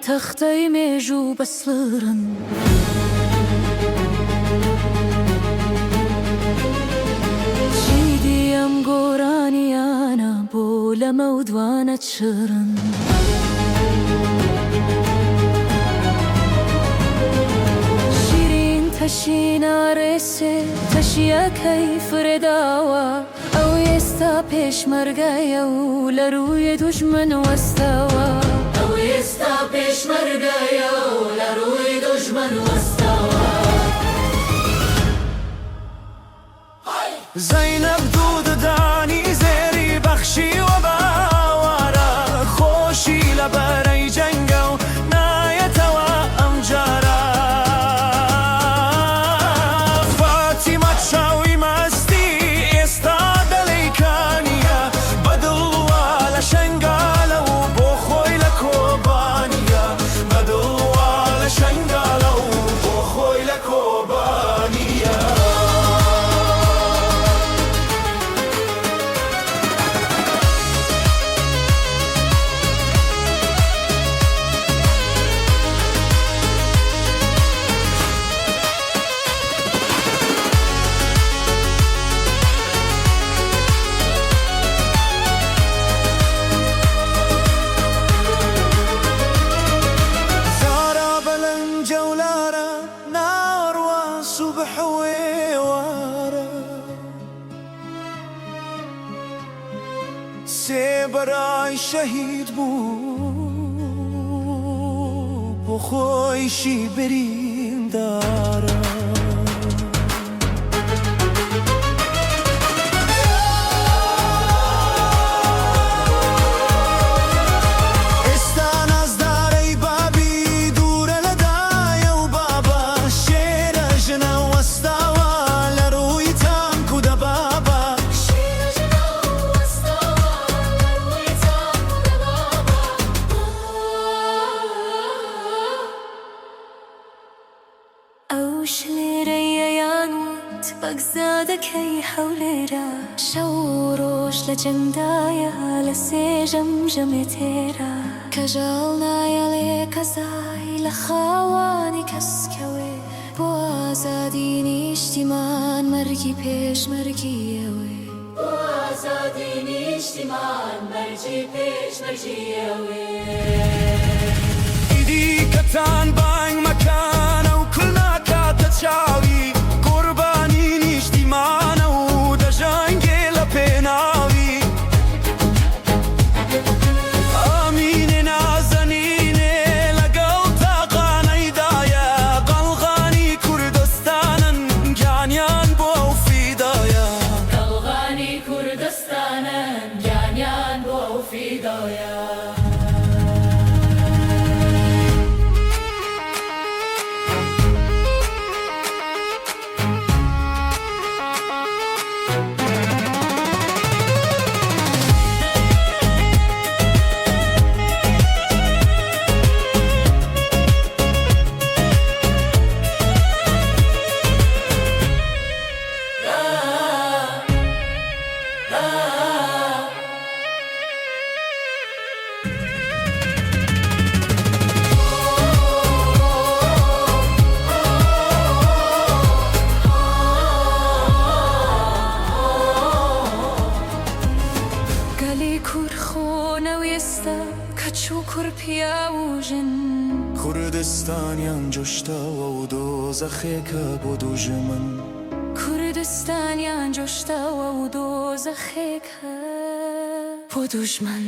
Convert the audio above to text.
تەختەی مێژوو بەسڵڕن. چیدی ئەم گۆرانیانە بۆ لەمەودوا نەچڕن. شیرین تەشی نارێسێ تەشیەکەی فرێداوە. ئەو ئێستا پێشمەرگەیە و لە رووی دوژمن وەستاوە. ئەو ئێستا پێشمەرگەیە و لە رووی دوژمن وەستاوە. زەینەب دوو ددانی زێری بەخشیوە بە ئاوارە، خۆشی لە بەرەی جەنگە و نایەتەوە ئەمجارە. فاتیمە چاوی مەستی ئێستا دەلێی کانیە، بە دڵ وا لە شەنگالە و بۆ خۆی لە کۆبانیە، بە دڵ وا لە شەنگالە و بۆ خۆی لە کۆبانیە. زارا بەلەنجە و لارە ناڕوا سوبح و ئێوارە. سێ برای شەهید بوو بۆ خۆیشی بریندارە. ئێستا نازدارەی بابی دوورە لە دایە و بابە، شێرە ژنە وەستاوە لە ڕووی تانک و دەبابە. شێرە ژنە وەستاوە لە ڕووی تانک و دەبابە. ئەو شلێرەیەیان وت بەگزادەکەی هەولێرە. شەو و ڕۆژ لە جەنگدایە لە سێ ژەم ژەمێ تێرە. کەژاڵ نایەڵێ کەزای لە خاوانی کەس کەوێ. بۆ ئازادی نیشتیمان مەرگی پێش مەرگی ئەوێ. بۆ ئازادی نیشتیمان مەرگی پێش مەرگی ئەوێ. ئیدی کەتان بانگ مەکانە و کل ناکاتە چاوی، قوربانی نیشتیمانە و دەژەنگێ لە پێناوی. ئامینێ نازەنینێ لەگەڵ تاقانەیدایە، قەڵغانی کوردستانن گیانیان بۆ ئەو فیدایە. قەڵغانی کوردستانن گیانیان بۆ ئەو فیدایە. گەلی کورد خۆ نەوێستە کچ و کوڕ پیاو و ژن. کوردستانیان جۆشتەوە و دۆزەخێکە بۆ دوژمن. کوردستانیان جۆشتەوە و دۆزەخێکە بۆ دوژمن.